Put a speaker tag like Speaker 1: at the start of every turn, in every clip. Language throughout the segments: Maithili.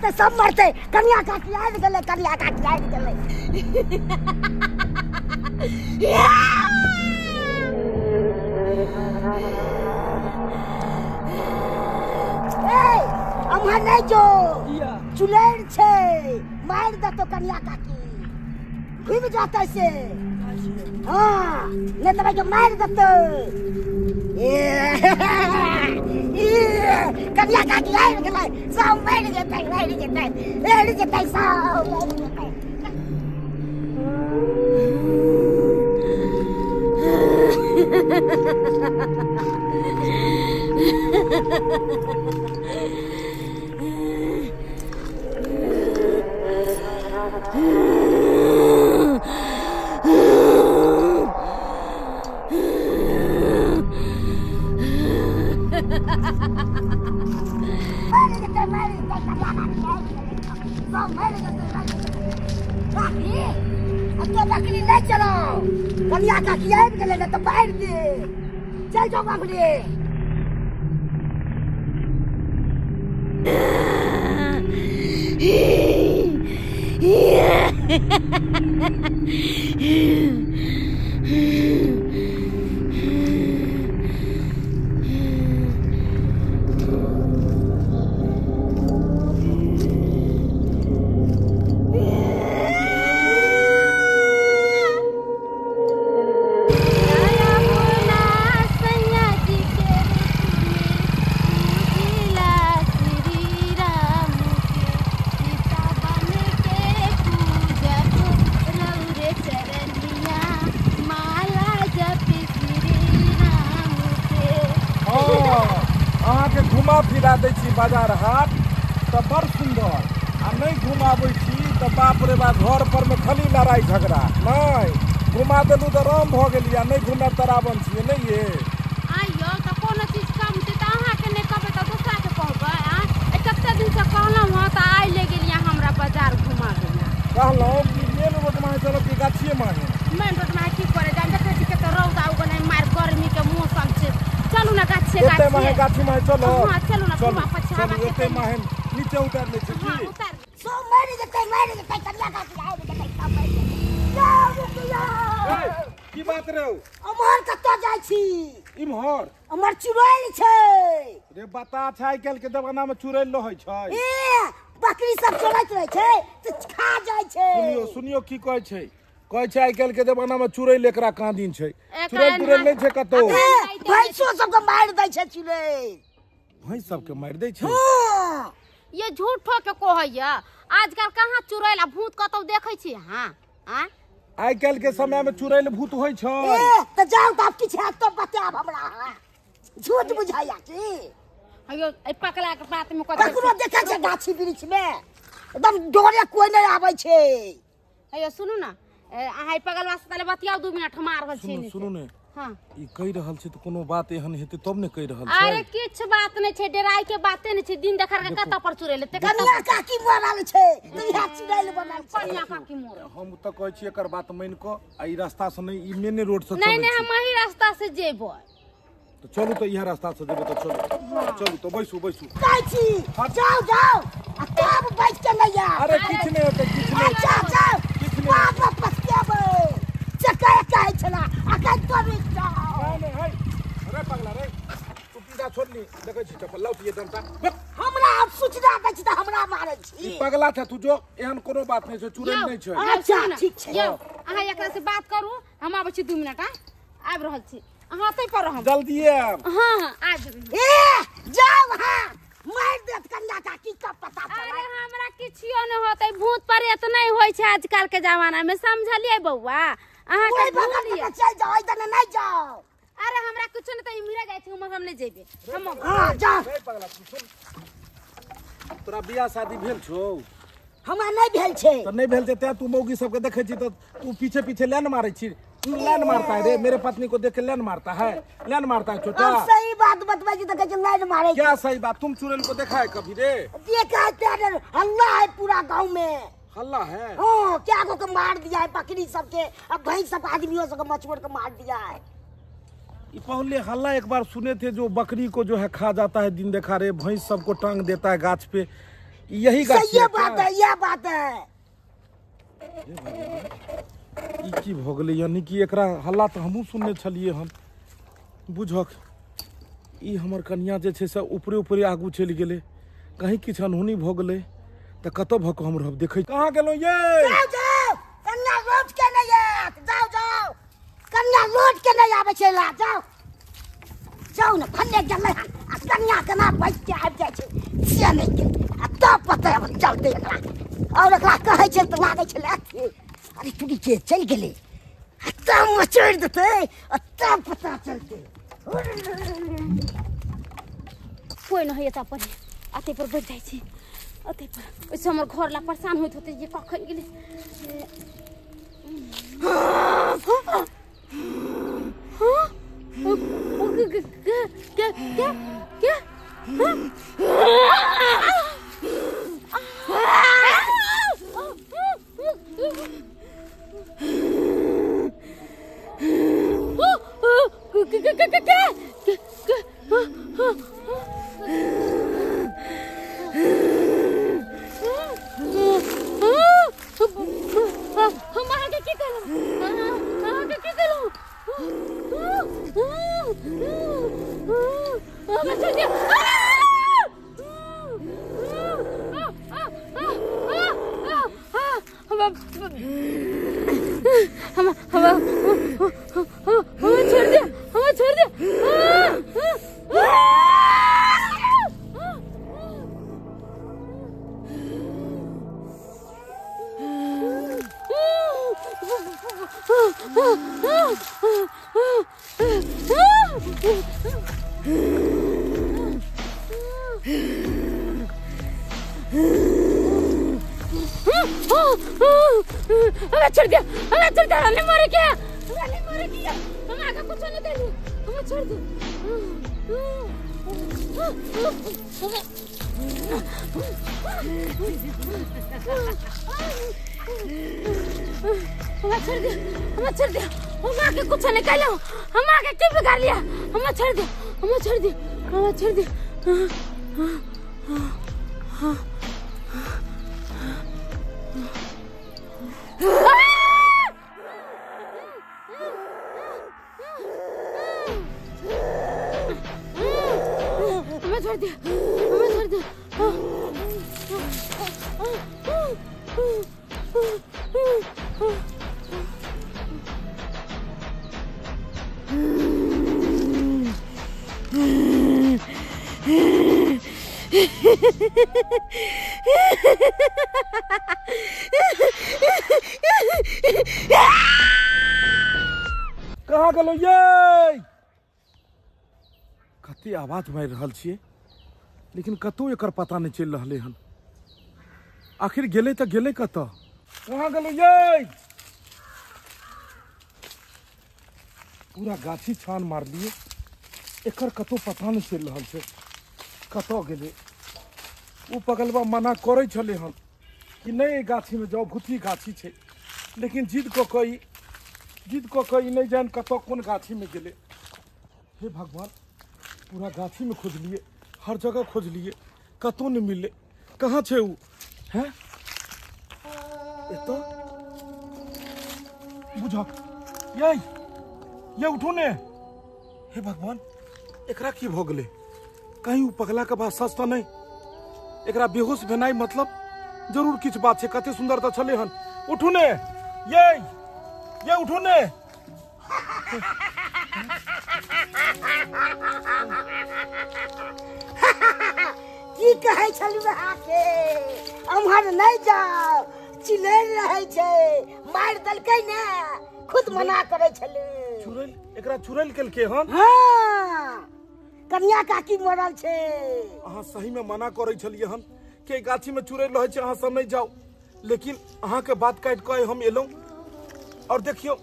Speaker 1: जेतै सब मरतै। कनिया काकी आबि गेलै, कनिया काकी आबि गेलै। ए अम्हर नहि जो, चुड़ैल छै, मारि देतौ कनिया काकी, घुमि जेतै से। हाँ नहि तऽ भाई मारि देतौ। कनिया काकी आबि गेलै, सब मरि जेतै, मरि जेतै, मरि जेतै, सब मरि जेतै। बकरी नहीं चलो, कनिया काकी आबि गेलै ने तऽ मारि दे। चल जाओ बाबरे।
Speaker 2: फिरा दै छी बाजार हाट तऽ बड़ सुन्दर, आ नहि घुमाबै छी तऽ बाप रे बाप घर पर में खाली लड़ाई झगड़ा। नहि घुमा देलहुँ तऽ राम भऽ गेलियै, आ नहि घुमायब तऽ रावण छियै। नहि ये
Speaker 3: आइयो तऽ कोनो चीज कम छै तऽ अहाँके नहि कहबै तऽ दोसराके कहबै। कते दिनसँ कहलहुँ हँ तऽ आइ ले गेलियै हमरा बाजार घुमाबै।
Speaker 2: कहलहुँ कि मेन रोड में चलब कि गाछिए माहे?
Speaker 3: मेन रोड में की करे जान, देखै छी कते रौदा उगल है, मार गर्मी के मौसम छै। चलू ना गाछी,
Speaker 2: एते माहे गाछी माहे चलो।
Speaker 3: हां चलू ना, घुमा पछा हवा
Speaker 2: के माहे नीचे उतार ले छै। की
Speaker 3: उतार
Speaker 1: सो मरि जेतै, मरि जेतै, कनिया काकी आबि गेलै, सब मरि जेतै। जाउ रुकिया।
Speaker 2: की बात रे,
Speaker 1: अमर कतऽ जाइ छी?
Speaker 2: इम्हर
Speaker 1: अमर चुड़ैल छै
Speaker 2: रे। बता छै आइ काल्हि के जमाना में चुड़ैल रहै छै?
Speaker 1: ए बकरी सब चोरैत रहै छै तऽ खा जाइ छै।
Speaker 2: सुनियो सुनियो की कहै छै, कहै छै आइ काल्हि के जमाना में चुड़ैल एकरा कहाँ दिन छै, चुड़ैल तुड़ैल नहि छै कतौ।
Speaker 1: भैंसो सबके मारि दै छै चुड़ैल।
Speaker 2: भैंस सबके मारि दै छै?
Speaker 3: ये झूठो के कहैया, आजकल कहाँ चुड़ैल आ भूत कतौ देखै छी? हां आ
Speaker 2: आइ काल्हि के समय में चुड़ैल भूत होइ छै।
Speaker 1: ए तऽ जाउ तऽ आब किछु हैत तऽ बतायब हमरा, झूठ बुझाइया की?
Speaker 3: हयो ए पकड़ा के बात में कथी
Speaker 1: ककरो देखै छै गाछी वृक्ष में एकदम डरे कोई नहि आबै छै।
Speaker 3: हयो सुनू ना, अहाँ पगलवा से ताले बतियाउ 2 मिनट, हम आ रहल छी।
Speaker 2: सुनू ने,
Speaker 3: हां
Speaker 2: ई कहि रहल छै त कोनो बात एहन हेतै तब ने कहि रहल छै।
Speaker 3: अरे किछ बात नै छै, डराय के बाते नै छै। दिन देखार के कत पर चुड़ैल ते
Speaker 1: कनिया काकी मरल छै त इहा चुड़ैल बनल छै।
Speaker 3: कनिया काकी मरल।
Speaker 2: हम त कहै छी एकर बात मान क आ ई रास्ता से नै, ई मेन रोड से
Speaker 3: नहीं नहीं, हम एही रास्ता से जेबै।
Speaker 2: त चलू त इहा रास्ता से जेबै त चलू चलू त बैसू बैसू।
Speaker 1: जाइ छी, जाउ जाउ आ तब बैठ के नै आ।
Speaker 2: अरे किछ नै हेतै, किछ नै।
Speaker 1: अच्छा जाउ, बाप पछतेबै। चक्कर कहै छला अखन तो रुकि जाउ।
Speaker 2: नहि नहि, अरे पगला रे, तू पीछा छोड़नी, देखै छी चप्पल लाउ तिये डंटा।
Speaker 1: हमरा आब सूचना दै छी तऽ हमरा मारै छी।
Speaker 2: ई पगला छै तू जो, एहन कोनो बात नहि छै, चुड़ैल नहि छै।
Speaker 1: अच्छा ठीक छै।
Speaker 3: यौ अहाँ एकरा से बात करू, हम आबै छी 2 मिनट। आबि रहल छी, अहाँ ओतै पर रहब।
Speaker 2: जल्दी आयब।
Speaker 3: हां हां आबि जेबै।
Speaker 1: ए जाउ, हां मारि देत कनिया काकी तब पता चलत।
Speaker 3: अरे हमरा किछियो नहि होतै, भूत प्रेत नहि होइ छै आजकल के जमाना में, समझलियै बौआ? अहाँ के
Speaker 1: भूल चल जाओ, इधर नहीं जाओ।
Speaker 3: अरे हमरा कुछ नहीं त इमरा जाय छी, उमर हम नहीं जेबे। हम
Speaker 1: हां जा।
Speaker 2: रे पगला तू सुन, तोरा बियाह शादी भेल छौ?
Speaker 1: हमरा नहीं भेल छै।
Speaker 2: त नहीं भेल छै ते तू मौगी सबके देखै छी त तू पीछे पीछे लाइन मारै छी। लाइन मारता है रे, मेरे पत्नी को देख के लाइन मारता है, लाइन मारता है छोटा।
Speaker 1: हम सही बात बतबै छी त कहै छै लाइन मारै।
Speaker 2: क्या सही बात? तुम चुड़ैल को देखा है कभी रे?
Speaker 1: देखा है, तेरे हल्ला है पूरा गांव में।
Speaker 2: हल्ला है?
Speaker 1: हाँ, क्या को के मार दिया है बकरी सबके, अब भैंस सब आदमियों सबके मछुआर के मार दिया है।
Speaker 2: ये पहले हल्ला एक बार सुने थे, जो बकरी को जो है खा जाता है दिन देखा रे, भैंस सबको टांग देता है गाछ पे। यही गाछी
Speaker 1: सही बात है, यह बात है।
Speaker 2: ई की भऽ गेलै? यानी कि एकरा हल्ला तऽ हमहूँ सुनने छलियै हन। बुझक ई हमर कनिया जे छै से ऊपरे ऊपरे आगू चलि गेलै, कहीं किछु अनहोनी भऽ गेलै तऽ कतऽ भऽ कऽ हम रहब? देखै कहाँ गेलहुँ ये?
Speaker 1: जाओ जाओ, कन्या लौट के नहीं आयत। जाओ जाओ, कन्या लौट के नहीं आबै छै। ला जाओ जाओ ने, भन्ने गेलै हन आ कन्या केना बचि के आबि जाइ छै से नहि के आ तब पता चलतै एकरा। और एकरा कहै छै तऽ लागै छै अथी, अरे टूटी के चलि गेलै आ तब मचोड़ि देतै आ तब पता चलतै।
Speaker 3: कोइ नहि एतऽ पर, अते पर बैठ जाइ छी, अते पर। ओहिसँ हमर घर ला परेशान होइत होतै जे कखन गेलै। के के के हम अहाँके की कहलहुँ? अहाँके की कहलहुँ? हमरा छोड़ि दिअ। हमरा हमरा हमरा छोड़ दिअ, हमरा छोड़ दिअ। हमरा छोड़ दिया, हमरा छोड़ दिया, नहीं मरे क्या? हमरा नहीं मरे क्या? हम आगे कुछ नहीं करी, हमरा छोड़ दे। हमरा छोड़ दे, हमरा छोड़ दे। हम आगे कुछ नहीं कहलो, हम आगे की बिगाड़ लिया? हमरा छोड़ दे, हमरा छोड़ दे, हमरा छोड़ दे। हमें छोड़ दे, हमें छोड़ दे।
Speaker 2: कहाँ गेलहुँ ये? कते आवाज मारि रहल छियै लेकिन कतहु एकर पता नहि चलि रहलै हन। आखिर गेलै तऽ गेलै कतऽ? कहाँ गेलहुँ ये? पूरा गाछी छान मारलियै, एकर कतहु पता नहि चलि रहल छै कतऽ गेलै। ओ पगलबा मना करै छलै हन कि नहि एहि गाछीमे जाउ, भूतही गाछी छै, लेकिन जिद कऽ कऽ ई जिद कऽ कऽ ई नहि जानि कतऽ कोन गाछीमे गेलै। हे भगवान, पूरा गाछीमे खोजलियै, हर जगह खोजलियै, कतहु नहि मिललै। कहाँ छै ओ? हैं एतऽ बुझक ये ये उठू ने। हे भगवान, एकरा की भऽ गेलै? कहीं ओ पगलाके बात सच तऽ नहि? एकरा बेहोश भेनाइ मतलब जरूर किछु बात छै। कते सुन्दर तऽ छलै हन। उठू ने ये ये, उठू ने।
Speaker 1: की कहै छलहुँ अहाँके? अम्हर नहि जाउ, चिलैल रहै छै, मारि देलकै ने, खुद मना करै छलहुँ।
Speaker 2: चुड़ैल एकरा चुड़ैल केलकै हन?
Speaker 1: हाँ, कन्या काकी मरल छै।
Speaker 2: अहाँ सही में मना करै छलियै हन कि गाछी में चुड़ैल रहै छै, अहाँ सब नहि जाउ, लेकिन अहाँके बात काटि कऽ हम एलहुँ। और देखियौ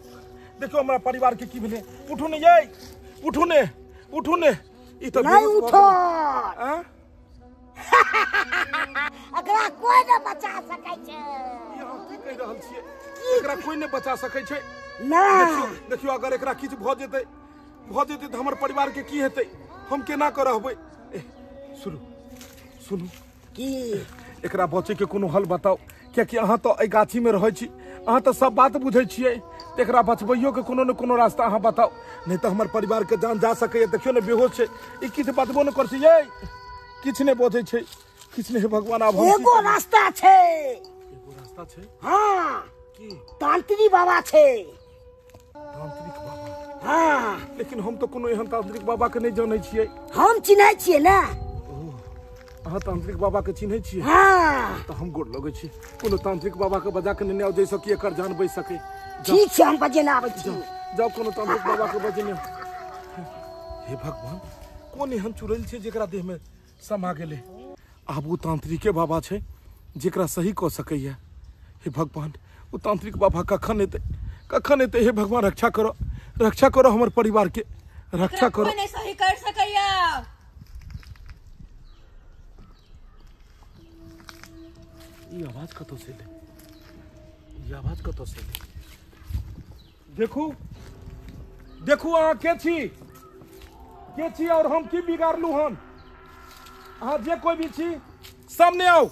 Speaker 2: देखियौ हमरा परिवार के की भेलै। उठू ने ये, उठू ने, उठू ने। ई तऽ
Speaker 1: नहि उठो, एकरा कोइ नहि बचा सकै छै।
Speaker 2: अहाँ की कहि रहल छियै? एकरा कोइ नहि बचा सकै छै?
Speaker 1: नहि।
Speaker 2: देखियौ अगर एकरा किछु भऽ जेतै तऽ हमर परिवार के की हेतै? हम केना कऽ रहबै? सुनू सुनू,
Speaker 1: की
Speaker 2: एकरा बचे के कोनो हल बताओ, कियाकि अहाँ तो एहि गाछी में रहै छी, अहाँ तो सब बात बुझै छियै, तऽ एकरा बचबैयो के कोनो न कोनो रास्ता अहाँ बताओ, नहीं तऽ हमर परिवार के जान जा सकैए। देखियौ ने बेहोश छै, ई किछु बतबो नहि करै छै, यै किछु नहि बजै छै, किछु नहि। भगवान आब
Speaker 1: एगो रास्ता छै,
Speaker 2: एगो रास्ता छै।
Speaker 1: हाँ
Speaker 2: की?
Speaker 1: तांत्रिक बाबा छै।
Speaker 2: तांत्रिक बाबा?
Speaker 1: हाँ।
Speaker 2: लेकिन हम तो कोनो एहन तांत्रिक बाबा के नहीं जानै छियै।
Speaker 1: हम चिन्है छियै ने।
Speaker 2: अहाँ तांत्रिक बाबा के चिन्है छियै?
Speaker 1: हाँ।
Speaker 2: तऽ हम गोर लगै छी, कोनो तांत्रिक बाबा के बजा के नेने आउ जाहिसँ कि एकर जान बचि सकै।
Speaker 1: ठीक छै, हम बजेने आबै छी।
Speaker 2: जाउ कोनो तांत्रिक बाबा के बजेने। हे भगवान, कोन एहन चुड़ैल छै जेकरा देह में समा गेलै? आब ओ तांत्रिके बाबा छै जेकरा सही कऽ सकैया। हे भगवान, ओ तांत्रिक बाबा कखन एतै, कखन एतै? हे भगवान रक्षा करो, रक्षा करो हमर परिवार के, रक्षा करो।
Speaker 4: कोई नहीं सही कर सकैया।
Speaker 2: ई आवाज कतौ से एलै? ई आवाज कतौ से एलै? देखू देखू, अहाँ के छी, के छी और हम की बिगाड़लू हन? अहाँ जे कोई भी छी सामने आओ।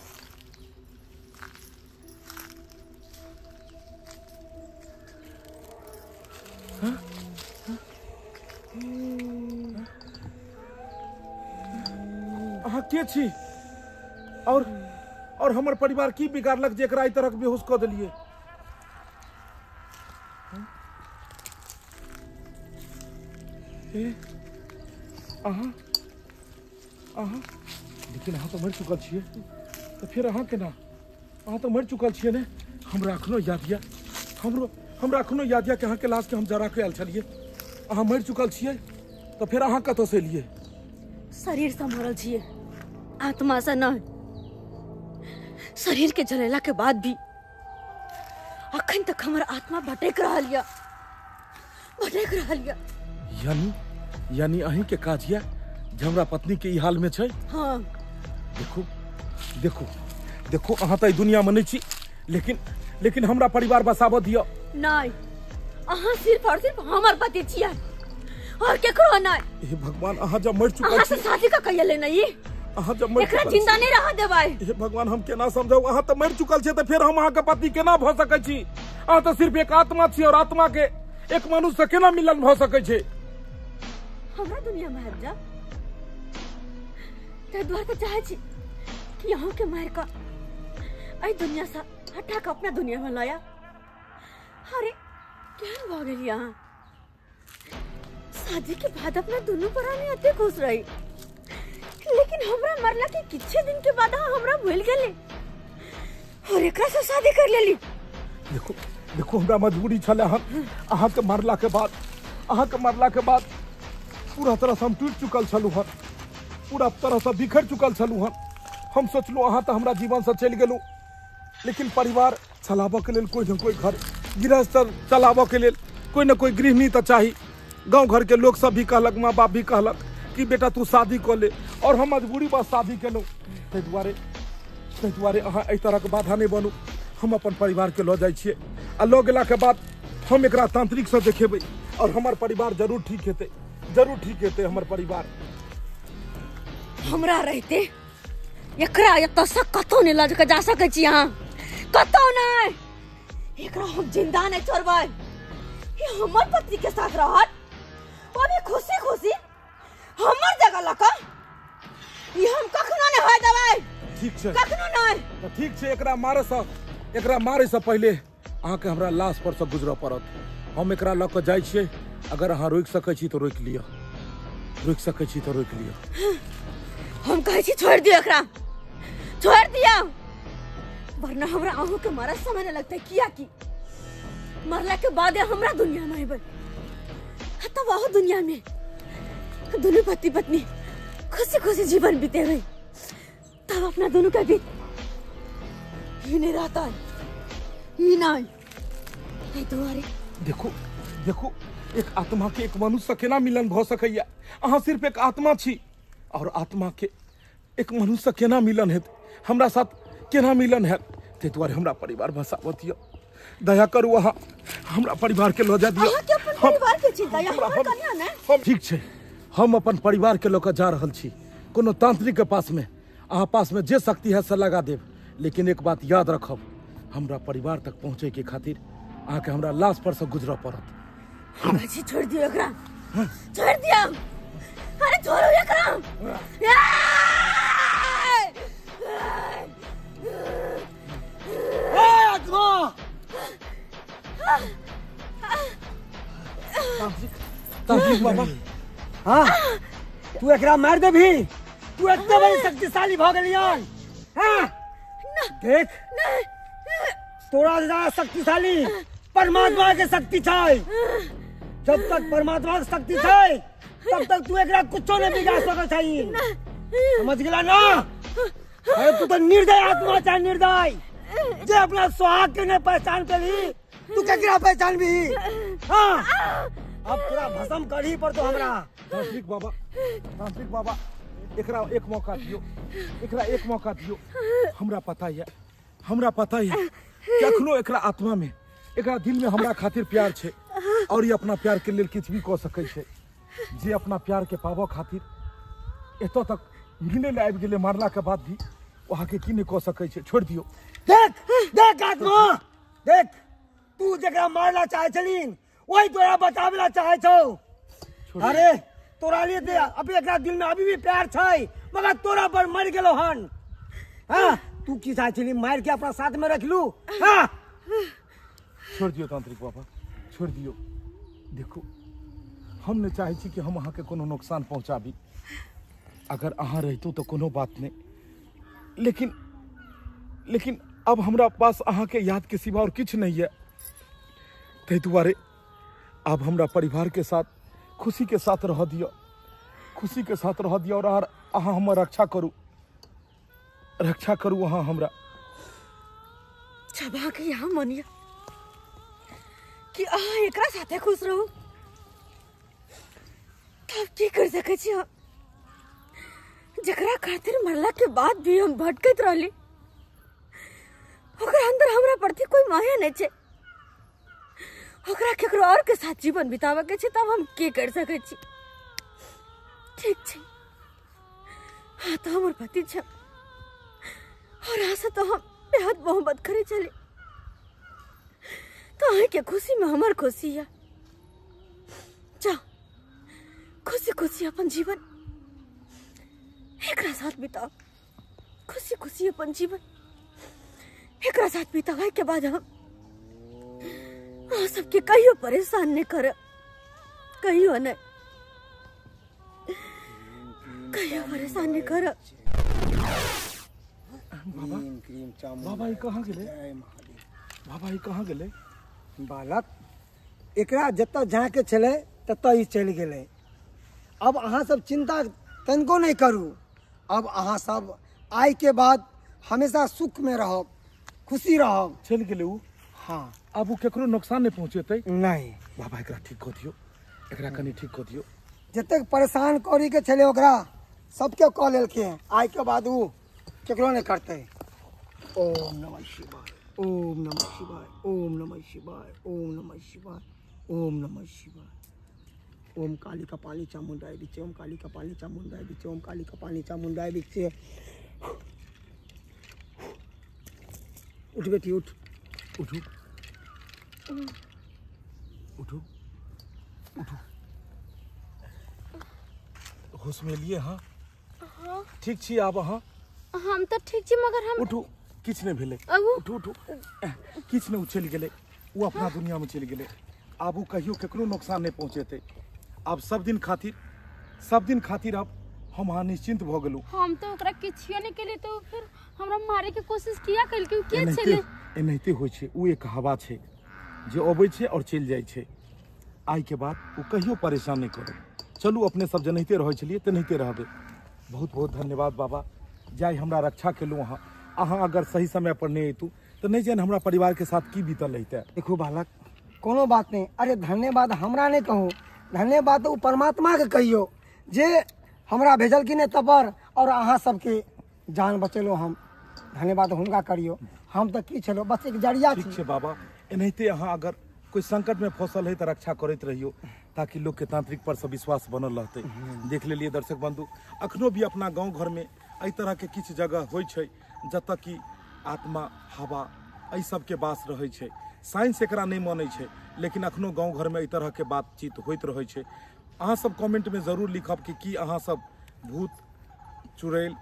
Speaker 2: अहाँ के छी और हमर परिवार की बिगाड़लक जेकरा एहि तरह बेहोश कऽ देलियै? अहाँ अहाँ लेकिन अहाँ तऽ मरि चुकल छियै, तऽ फेर अहाँ केना? अहाँ तऽ मरि चुकल छियै ने? हमरा एखनो याद यऽ, हमरा एखनो याद यऽ कि अहाँके लाशके हम जरा के आयल छलियै। अहाँ मरि चुकल छियै तऽ फेर अहाँ कतऽसँ एलियै?
Speaker 4: शरीरसँ मरल छियै, आत्मासँ नहि। शरीर के जलेला के बाद भी अखन तक हमर आत्मा भटक रहल यऽ, भटक रहल यऽ।
Speaker 2: यानी यानी अहीं के काज यऽ जे हमरा पत्नी के ई हाल में छै?
Speaker 4: हाँ।
Speaker 2: देखो देखो देखो, अहाँ तऽ दुनिया में नहीं छी, लेकिन लेकिन हमरा परिवार बसाबऽ दिअ।
Speaker 4: नहीं, अहाँ सिर्फ और सिर्फ हमर पति छियै और केकरो नहीं।
Speaker 2: हे भगवान, अहाँ जब मरि चुकल
Speaker 4: अहाँ
Speaker 2: छी,
Speaker 4: से शादी का कहिया लेना ई?
Speaker 2: अहाँ जब मरि
Speaker 4: एकरा
Speaker 2: चुकल
Speaker 4: जिंदा नहीं रह देबै।
Speaker 2: हे भगवान, हम केना समझाउ? अहाँ तऽ मरि चुकल छियै तऽ फेर हम अहाँके पति केना भऽ सकै छी? अहाँ तऽ सिर्फ एक आत्मा छी और आत्मा के एक मनुष्य से केना मिलन भऽ सकै छै?
Speaker 4: हमरा दुनिया में आबि जा, ताहि दुआरे तऽ चाहै छी कि अहूँ के मारि कऽ एहि दुनिया से हटा कऽ अपना दुनिया में लया। अरे केहन भऽ गेलियै अहाँ? शादी के बाद अपना दुनू प्राणी एते खुश रही, लेकिन हमरा मरला के किछे दिन के बाद अहाँ हमरा भूलि गेली और एकरा से शादी कर लेली।
Speaker 2: देखो देखो, हमरा मजबूरी छलै। अहाँके मरला के बाद, अहाँके मरला के बाद पूरा तरह से हम टूटि चुकल छलहुँ हन, पूरा तरह से बिखर चुकल छलहुँ हन। हम सोचलहुँ अहाँ तऽ हमरा जीवन से चलि गेलहुँ, लेकिन परिवार चलाबऽ के लेल कोई न कोई घर गृहस्थ चलाबऽ के लेल कोई न कोई गृहिणी तऽ चाही। गाँव घर के लोग सब भी कहलक, माँ बाप भी कहलक कि बेटा तू शादी कऽ ले, और हम मजबूरी बस शादी केलहुँ। ताहि दुआरे अहाँ एहि तरहके बाधा नहि बनू। हम अपन परिवार के लऽ जाइ छियै आ लऽ गेलाके बाद हम एकरा तांत्रिकसँ देखेबै और हमर परिवार जरूर ठीक हेतै, जरूर ठीक हेतै हमर परिवार।
Speaker 4: हमरा रहिते एकरा एतऽसँ कतौ नहि लऽ कऽ जा सकै छी अहाँ, कतौ नहि। एकरा हम जिंदा नहि छोड़बै। ई हमर पति के साथ रहत, वो भी खुशी खुशी हमर जगह लऽ कऽ। ई हम कखनो नहि होय देबै।
Speaker 2: ठीक छै,
Speaker 4: कखनो नहि।
Speaker 2: तऽ ठीक छै, एकरा मारैसँ पहिले अहाँके हमरा लाश पर सँ गुजरऽ पड़त। हम एकरा लऽ कऽ जाइ छियै, अगर अहाँ रोकि सकै छी तऽ रोकि लिअ, रोकि सकै छी तऽ रोकि लिअ।
Speaker 4: हम कहै छी छोड़ि दियौ एकरा, छोड़ि दियौ, वरना हमरा अहूँ के मारत समय नहि लगतै। कियाकि मरला के बादे हमरा दुनिया में अयबै, तब अहूँ दुनिया में दुनू पति पत्नी खुशी खुशी जीवन बितेबै, तब अपना दुनू के बीच ई नहीं रहता, ई नहीं। एहि दुआरे
Speaker 2: देखो देखो, एक आत्मा के एक मनुष्य केना मिलन भऽ सकैया? अहाँ सिर्फ एक आत्मा छी और आत्मा के एक मनुष्य केना मिलन हेतै? हमरा साथ केना मिलन हैत? ताहि दुआरे हमरा परिवार बसाबऽ दिअ, दया करू अहाँ हमरा परिवार के लऽ जा दिअ।
Speaker 4: अहाँके अपन परिवार के चिंता यऽ, हमर कनिया ने।
Speaker 2: हम ठीक छै, हम अपन परिवार के लऽ कऽ जा रहल छी कोनो तांत्रिक के पास में। अहाँ पास में जे शक्ति है से लगा देब, लेकिन एक बात याद रखब, हमरा परिवार तक पहुँचे के खातिर अहाँके हमरा लाश पर से गुजरऽ पड़त।
Speaker 4: जी छोड़ दियो एकरा, छोड़ दियो, अरे छोड़ो एकरा।
Speaker 5: ए आत्मा,
Speaker 2: तांत्रिक बाबा,
Speaker 5: हाँ तू एकरा मार देबही? तू इतना बड़ी शक्तिशाली भ गेलियन? हाँ देख, तोरा ज्यादा शक्तिशाली परमात्मा के शक्ति छै। जब तक परमात्मा के शक्ति छै तब तक तू एकरा कुछो नहीं बिगाड़ सकै छै, समझ गेला ना? अरे तू तो निर्दय आत्मा छै, निर्दय, जे अपना सुहाग के नहीं पहचान पेली, तू केकरा पहचान भी? हाँ अब पूरा भस्म करही पर तो हमरा।
Speaker 2: तांत्रिक बाबा, तांत्रिक बाबा, एकरा एक मौका दियो, एकरा एक मौका दियो। हमरा पता है, हमरा पता है कि अखनो एकरा आत्मा में, एकरा दिल में हमरा खातिर प्यार छै और ये अपना प्यार के लेल किछु भी कऽ सकै छै। जे अपना प्यार के पाबऽ खातिर एतऽ तक मिले ले आबि गेलै, मारला के बाद भी वहाँ के की नहीं कऽ सकै छै। छोड़ि दियो।
Speaker 5: देख देख आत्मा, देख, तू जकरा मारला चाहे छलीन वही तोरा बचावेला चाहे छौ। अरे तोरा लिए दे, अभी एकरा दिल में अभी भी प्यार छै, मगर तोरा पर मर गेलो हन। हाँ तू की चाहे छली, मार के अपना साथ में रख लू? हाँ
Speaker 2: छोड़ दियो तांत्रिक बाबा, छोड़ दियो। देखो हम नहीं चाहे छी कि हम अहाँ के कोनो नुकसान पहुँचाबी। अगर अहाँ रहितो तो कोनो बात नहीं, लेकिन लेकिन अब हमरा पास अहाँ के याद के सिवा और किछु नहीं है। ताहि दुआरे अब हमरा परिवार के साथ खुशी के साथ रह दियो, खुशी के साथ रह दियो और अहाँ हमर रक्षा करू, रक्षा करू अहाँ हमरा।
Speaker 4: छबा के यहाँ मनिया कि अहाँ एकरा साथे खुश रहू, तब की कर सकै छी हम? जकरा खातिर मरला के बाद भी हम भटकैत रहली, ओकरा अंदर हमरा प्रति कोई माया नहीं छै। ओकरा केकरो और के साथ जीवन बितावे के छै, तब हम की कर सकै छी? ठीक छै, हाँ तो हमर पति छै और अहाँ से तो हम बेहद मोहब्बत करे चले, तो अहाँ के खुशी में हमर खुशी है। जाओ खुशी खुशी अपन जीवन एकरा साथ बिताओ, खुशी खुशी अपन जीवन एकरा साथ बितावे के बाद हम अहाँ सबके कहियो परेशान नहीं करब, कहियो नहीं, कहियो परेशान नहीं करब।
Speaker 2: बाबा, बाबा ई कहाँ गेलै? बाबा ई कहाँ गेलै?
Speaker 5: बालक, एकरा जतऽ जाके छलै ततऽ ई चलि गेलै। अब अहाँ सब चिंता तनिको नहीं करू। अब अहाँ सब आइ के बाद हमेशा सुख में रहब, खुशी रहब।
Speaker 2: चलि गेलै उ?
Speaker 5: हाँ।
Speaker 2: अब उ केकरो नुकसान नहीं पहुँचेतै?
Speaker 5: नहीं।
Speaker 2: बाबा एकरा ठीक कऽ दियौ, एकरा कनि ठीक कऽ दियौ।
Speaker 5: जतेक परेशान करी के छलै ओकरा सबके कऽ लेलखिन, आइ के बाद उ केकरो नहीं करतै। ओम नमः शिवाय, ओम नमः शिवाय, ओम नमः शिवाय, ओम नमः शिवाय, ओम नमः शिवाय। ओम काली कपाली चामुंडाई बिचे, ओम काली कपाली चामुंडाई बिचे, ओम काली कपाली चामुंडाई बिचे। उठ बेटी, उठ,
Speaker 2: उठू उठू उठू। होश में लिए? हाँ ठीक छी आब अहाँ?
Speaker 3: हम तो ठीक छी, मगर हम
Speaker 2: उठू, किछु नहीं भेलै। उठू उठू, किछु नहीं, उ चलि गेलै, उ अपना दुनिया में चलि गेलै। आब उ कहियो केकरो नुकसान नहीं पहुँचेतै। आब सब दिन खातिर, सब दिन खातिर अब हम अहाँ निश्चिंत भऽ गेलहुँ।
Speaker 3: हम तो ओकरा किछियो नहीं केलियै तो फिर हमरा मारे के कोशिश किया केलकै? के छलै?
Speaker 2: एनाहिते होइ छै, उ एक हवा छै जे अबै छै और चलि जाइ छै। आइ के बाद उ कहियो परेशान नहीं करत। चलू अपने सब जेनाहिते रहै छलियै तेनाहिते रहबै। बहुत बहुत धन्यवाद बाबा, जाय हमरा रक्षा केलहुँ अहाँ। अहाँ अगर सही समय पर नहीं अयतू तो नहीं जान हमरा परिवार के साथ की बीतल रहितै।
Speaker 5: देखू बालक, कोनो बात नहीं। अरे धन्यवाद हमरा नहीं कहू, धन्यवाद तो परमात्मा के कहियो जे हमरा भेजलखिन एतऽ पर और अहाँ सबके जान बचेलो। हम धन्यवाद हुनका करियो, हम तऽ की छलो, बस एक जरिया
Speaker 2: छी। ठीक छै बाबा, एनाहिते अहाँ अगर कोई संकट में फसल है तो रक्षा करैत रहियो, ताकि लोग के तांत्रिक पर से विश्वास बनल रहतै। देख लेलिए दर्शक बंधु, अखनो भी अपना गाँव घर में एहि तरह के किछु जगह होइ छै जतऽ कि आत्मा हवा एहि सबके वास रहै छै। साइंस एकरा नहि मानै छै, लेकिन अखनो गाँव घरमे एहि तरहके बातचीत होइत रहै छै। अहाँ सब कमेंटमे जरूर लिखब कि की अहाँ सब भूत चुड़ैल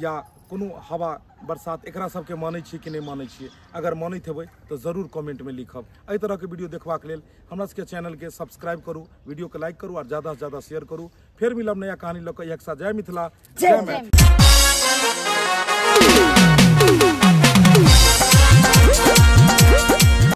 Speaker 2: या कोनो हवा बरसात एकरा सबके मानै छियै कि नहि मानै छियै। अगर मानैत हेबै तऽ जरूर कमेंटमे लिखब। एहि तरहके वीडियो देखबाक लेल हमरा सबके चैनलके सब्सक्राइब करू, वीडियोके लाइक करू और ज़्यादा से ज़्यादा शेयर करू। फिर मिलब नया कहानी लऽ कऽ एक साथ। जय मिथिला, जय मैथिली।